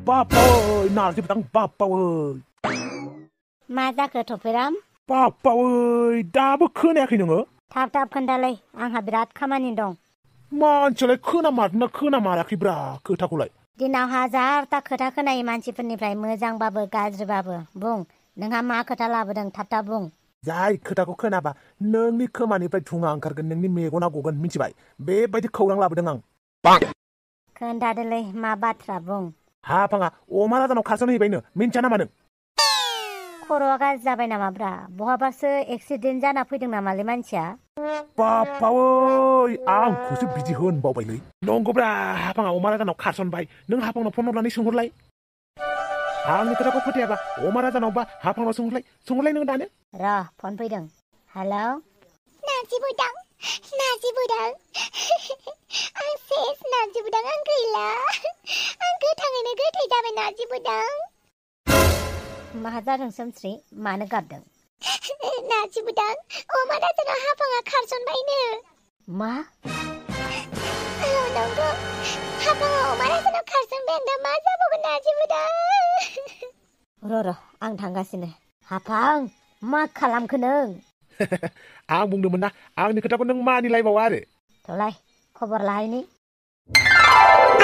बापावै नारजि बुदां बापावै मा जाखो थफेराम बापावै दाबो खोनायाखै नोङो थाब थाब खोन्थालै आंहा बिराद खामानि दं मानसियालाय खोनामारदोंना खोनामाराखैब्रा खोथाखौलाय दिनाव हाजारथा खोथा खोनायो मानसिफोरनिफ्राय मोजांबाबो गाज्रिबाबो बुं नोंहा मा खोथा लाबोदों थाब थाब बुं जाय खोथाखौ खोनाबा नोंनि खोमानिफ्राय धुङा ओंखारगोन नोंनि मेगना गगोन मिथिबाय बेबायदि खौरां लाबोदों आं खोन्थादोलै मा बाथ्रा बुं हाफाङा अमा राजानाव खारसनहैबायनो मिन्थिया नामा नों खर'आ गाज्रि जाबाय नामाब्रा बहाबासो एक्सिडेन्ट जाना फैदों नामालै मानसिया बापावै आंखौसो बिदि होनबावबायलै नंगौब्रा हाफाङा अमा राजानाव खारसनबाय नों हाफांनाव फन हरनानै सोंहरलाय आंनि खोथाखौ फोथायाबा अमा राजानावबा हाफांनाव सोंहरलाय नों दानो र' फन फैदों हेलौ नारजि बुदां आं सेस नारजि बुदां आं गैला आं गोथाङैनो गोथै जाबाय नारजि बुदां मा जादों सोमस्रि मानो गाबदों नारजि बुदां अमा राजानाव हाफाङा खारसनबायनो मा नंगौ हाफाङा अमा राजानाव खारसनबाय दा मा जाबावगोन नारजि बुदां र' आं थांगासिनो हाफां मा खालामखो नों आं बुंदोंमोन ना आंनि खोथाखौ नों मानिलायबावा आरो थलाय खबर लाहैनि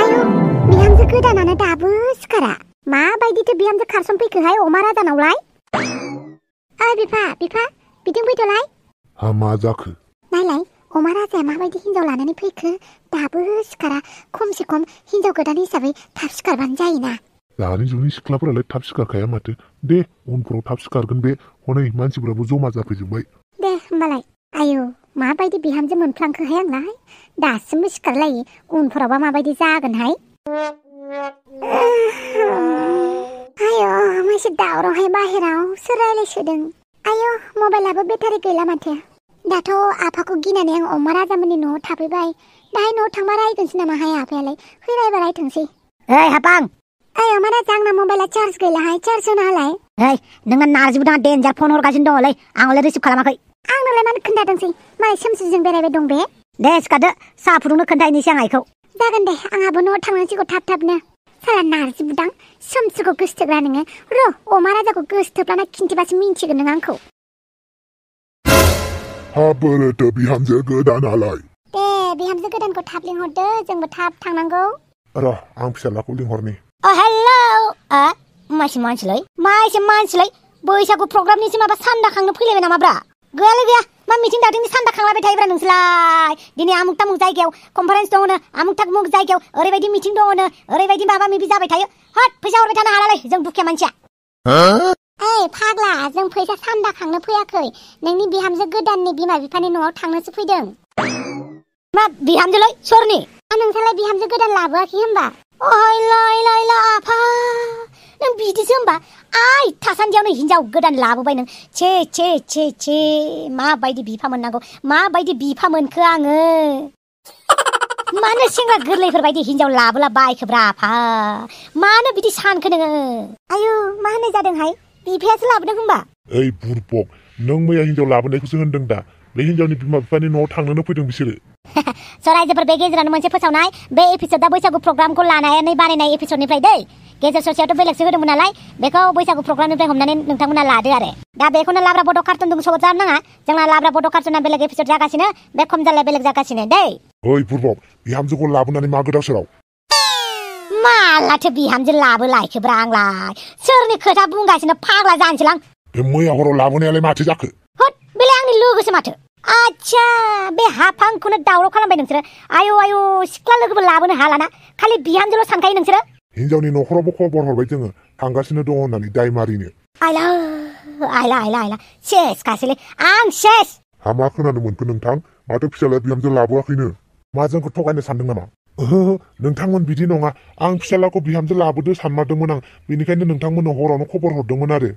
आयौ बिहामजो गोदानानो दाबो सिखारा माबायदिथो बिहामजो खारसनफैखोहाय अमा राजानावलाय ओइ बिफा बिथिं फैथ'लाय मा जाखो नायलाय अमा राजाया माबायदि हिनजाव लानानै फैखो दाबो सिखारा खमसे खम हिनजाव गोदान हिसाबै थाब सिखारबानो जायोना दानि जुगनि सिख्लाफोरालाय थाब सिखारखाया माथो दे उनफोराव थाब सिखारगोन बे हनै मानसिफोराबो जमा जाफैजोब्बाय दे होमबालाय आयौ माबायदि बिहामजो मोनफ्लांखोहाय आंलाय दासिमबो सिखारलायै उनफोरावबा माबायदि जागोनहाय आयौ मासे दावरावहाय बाहेराव सोर रायलायसोदों आयौ मबाइलाबो बेटारि गैला माथो दाथ' आफाखौ गिनानै आं अमा राजामोननि न'आव थाफैबाय दाहाय न'आव थांबा रायगोनसै नामाहाय आफायालाय रायबा रायथोंसै ओइ हाफां ओइ अमा राजा आंना मबाइला चार्ज गैलाहाय चार्ज होनो हालाय ओइ नोंना नारजि बुदां डेन्जार फन हरगासिनो दङलै आंलाय रिसिभ खालामाखै आंनोलाय मानो खोन्थादोंसै मालाय सोमस्रिजों बेरायबाय दं बे दे सिखारदो साहा फुदुंनो खोन्थाहैनोसै आं आइखौ जागोन दे आंहाबो न'आव थांनांसिगौ थाबनो साला नारजि बुदां सोमस्रिखौ गोसोथोग्रा नोङो र' अमा राजाखौ गोसोथोब्लाना खिन्थिबासो मिन्थिगोन नों आंखौ बोरैथो बिहामजो गोदानालाय दे बिहामजो गोदानखौ थाब लिंहरदो जोंबो थाब थांनांगौ र' आं फिसालाखौ लिंहरनि हेलौ मासे मानसिलै बैसागु प्रग्रामनिसो माबा सान्दा खांनो फैलायबाय नामाब्रा गैयालै गैया मा मिथिं दावथिंनि सान्दा खांलायबाय थायोब्रा नोंसोरलाय दिनै आमुक तामुक जायगायाव कनफारेन्स दङनो आमुक तामुक जायगायाव ओरैबायदि मिथिं दङनो ओरैबायदि माबा माबि जाबाय थायो हट फैसा हरबाय थानो हालालै जों दुखिया मानसिया ओइ फाग्ला जों फैसा सान्दा खांनो फैयाखै नोंनि बिहामजो गोदाननि बिमा बिफानि न'आव थांनोसो फैदों मा बिहामजोलै सोरनि नोंसालाय बिहामजो गोदान लाबोआखै होमबा लायला आफा नों बिदिसो होमबा आइ थासान्दियावनो हिनजाव गोदान लाबोबाय नों छे माबायदि बिफा मोननांगौ माबायदि बिफा मोनखो आङो मानो सेंग्रा गोरलैफोरबायदि हिनजाव लाबोला बायखोब्रा आफा मानो बिदि सानखो नोङो आयु मा होननाय जादोंहाय बिफायासो लाबोदों होमबा ओइ बुरबक नों मैया हिनजाव लाबोनायखौसो होनदों दा बे हिनजावनि बिमा बिफानि न'आव थांनोनो फैदों बिसोरो रायजोफोर बे गेजेरावनो मोनसे फोसावनाय बे एपिसोडा बैसागु प्रग्रामखौ लानानै बानायनाय एपिसोडनिफ्राय दै गेजेर ससेयावथ' बेलेगसो होदोंमोन नालाय बेखौ बैसागु प्रग्रामनिफ्राय हमनानै नोंथांमोना लादो आरो दा बेखौनो लाब्रा बड' कार्टुनजों सरजाबनो नाङा जोंना लाब्रा बड' कार्टुना बेलेग एपिसोड जागासिनो बे खमजालाया बेलेग जागासिनो दै ओइ बुरबक बिहामजोखौ लाबोनानै मा गोदाव सोराव मालाथो बिहामजो लाबोलायखोब्रा आंलाय सोरनि खोथा बुंगासिनो फाग्ला जानोसैलां बे मैया हराव लाबोनायालाय माथो जाखो हट बेलाय आंनि लोगोसो माथो आच्छा बे हाफांखौनो दावराव खालामबाय नोंसोरो आयौ सिख्ला लोगोबो लाबोनो हालाना खालि बिहामजोल' सानखायो नोंसोरो हिनजावनि न'खरावबो खबर हरबाय जोङो थांगासिनो दङ होननानै दाय मारिनो आइला सेस गासैलै आं सेस मा खोनानो मोनखो नोंथां माथो फिसालाया बिहामजो लाबोआखैनो मा जोंखौ थगायनो सानदों नामा नोंथांमोन बिदि नङा आं फिसालाखौ बिहामजो लाबोदो सानमारदोंमोन आं बेनिखायनो नोंथांमोननो हरावनो खबर हरदोंमोन आरो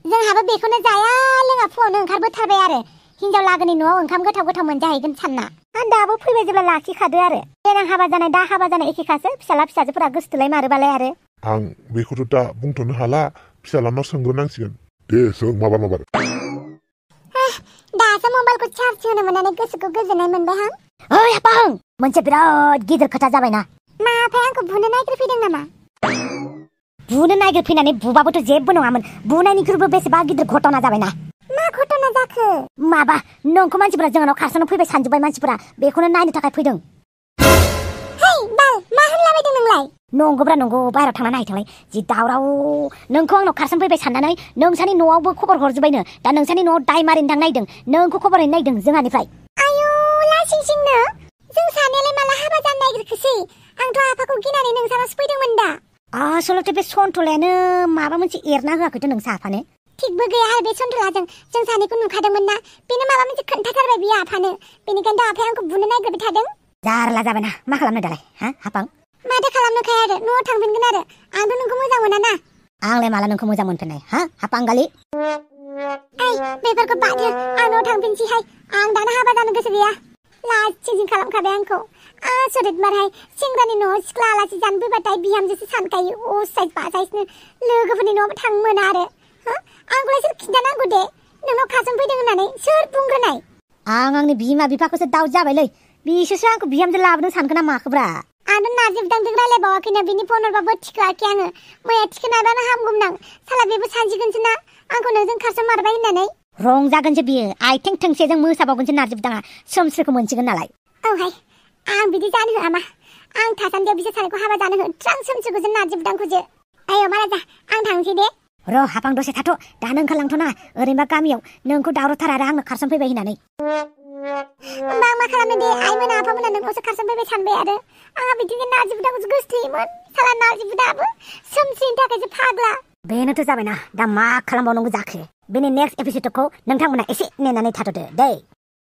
जोंहाबो बेखौनो जाया लोङा फुङावनो ओंखारबोथारबाय आरो हिनजाव लागोनि न'आव ओंखाम गोथाव मोनजाहैगोन सानना आं दाबो फैबाय जेब्ला लाखिखादो आरो देनां हाबा जानाय दा हाबा जानाय एखेखासो फिसाला फिसाजोफोरा गोसोथोलाय मारोबालाय आरो आं बेखौथ' दा बुंथ'नो हाला फिसालानाव सोंग्रोनांसिगोन दे सों माबार दासो मबाइलखौ चार्ज होनो मोननानै गोसोखौ गोजोननाय मोनबाय हां ओइ हाफां मोनसे बिराद गिदिर खोथा जाबायना मा आफाया आंखौ बुनो नागिरफैदों नामा बुनो नागिरफैनानै बुबाबोथ' जेबो नङामोन बुनायनिख्रुइबो बेसेबा गिदिर घटना जाबायना मा घटना जाखो माबा नोंखौ मानसिफोरा जोंनाव खारस'नो फैबाय सानजोब्बाय मानसिफोरा बेखौनो नायनो थाखाय फैदों हेइ बाल मा होनलाबायदों नोंलाय नंगौब्रा नंगौ बाहेरायाव थांना नायथांलाय जि दावराव नोंखौ आंनाव खारसन फैबाय साननानै नोंसानि न'आवबो खबर हरजोब्बायनो दा नोंसानि न'आव दाय मारिनो थांनो नायदों नोंखौ खबर हैनो नायदों जोंहानिफ्राय आयौ लासिंसिंनो जों सानैयालाय माला हाबा जानो नागिरखोसै आंथ' आफाखौ गिनानै नोंसानावसो फैदोंमोन दा आसलथे बे सन्थलायानो माबा मोनसे एरना होआखैथ' नोंसा आफानो थिगबो गैया आरो बे सन्थलाजों जों सानैखौ नुखादोंमोन ना बेनो माबा मोनसे खोन्थाथारबाय बियो आफानो बेनिखायनोथ' आफाया आंखौ बुनो नागिरबाय थादों जारला जाबायना मा खालामनो दालाय हा हापां माथो खालामनोखाय आरो न'आव थांफिनगोन आरो आंथ' नोंखौ मोजां मोना ना आंलाय माला नोंखौ मोजां मोनफिननाय हा हापांगालि ओइ बेफोरखौ बादहो आं न'आव थांफिनसैहाय आं दानो हाबा जानो गोसो गैया लासिंसिं खालामखाबाय आंखौ आसरित मारहाय सेंग्रानि न'आव सिख्ला आलासि जानो फैबाथाय बिहामजोसो सानखायो असाइस बासाइसनो लोगोफोरनि न'आवबो थांनो मोना आरो आंखौलाय सोर खिन्थानांगौ दे नोंनाव खारसन फैदों होननानै सोर बुंग्रोनाय आं आंनि बिमा बिफाखौसो दाउट जाबायलै बिसोरसो आंखौ बिहामजो लाबोदों सानखो ना माखोब्रा आंथ' नार्जि बुदांजों रायलायबावाखैना बिनि फन हरबाबो थिखोआखै आङो मैया थिखोनाबानो हामगौमोन आं साला बेबो सानसिगोनसो ना आंखौ नोंजों खारसन मारबाय होननानै रंजागोनसो बियो आइथिं थोंसेजों मोसाबावगोनसो नार्जि बुदाङा सोमस्रोखौ मोनसिगोन नालाय औहाय आं बिदि जानो होआ मा आं थासान्दियाव बिसोर सानैखौ हाबा जानो होथ्रां सोमस्रोखौसो नार्जि बुदांखौसो आयौ माराजा आं थांसै दे र' हापां दसे थाथ' दानो ओंखारलांथ'ना ओरैनोबा गामियाव नोंखौ दावरावथार आरो आंनो खारसन फैबाय होननानै होमबा आं मा खालामनो दे आइमोना आफामोना नोंनावसो खारसन फैबाय सानबाय आरो आंहा बिदिनो नार्जि बुदांखौसो गोसोथोयोमोन साला नार्जि बुदाबो सोमस्रिनि थाखायसो फाग्ला बेनोथ' जाबायना दा मा खालामबावनांगौ जाखो बेनि नेक्स्ट एपिसडखौ नोंथांमोना एसे नेनानै थाथ'दो दै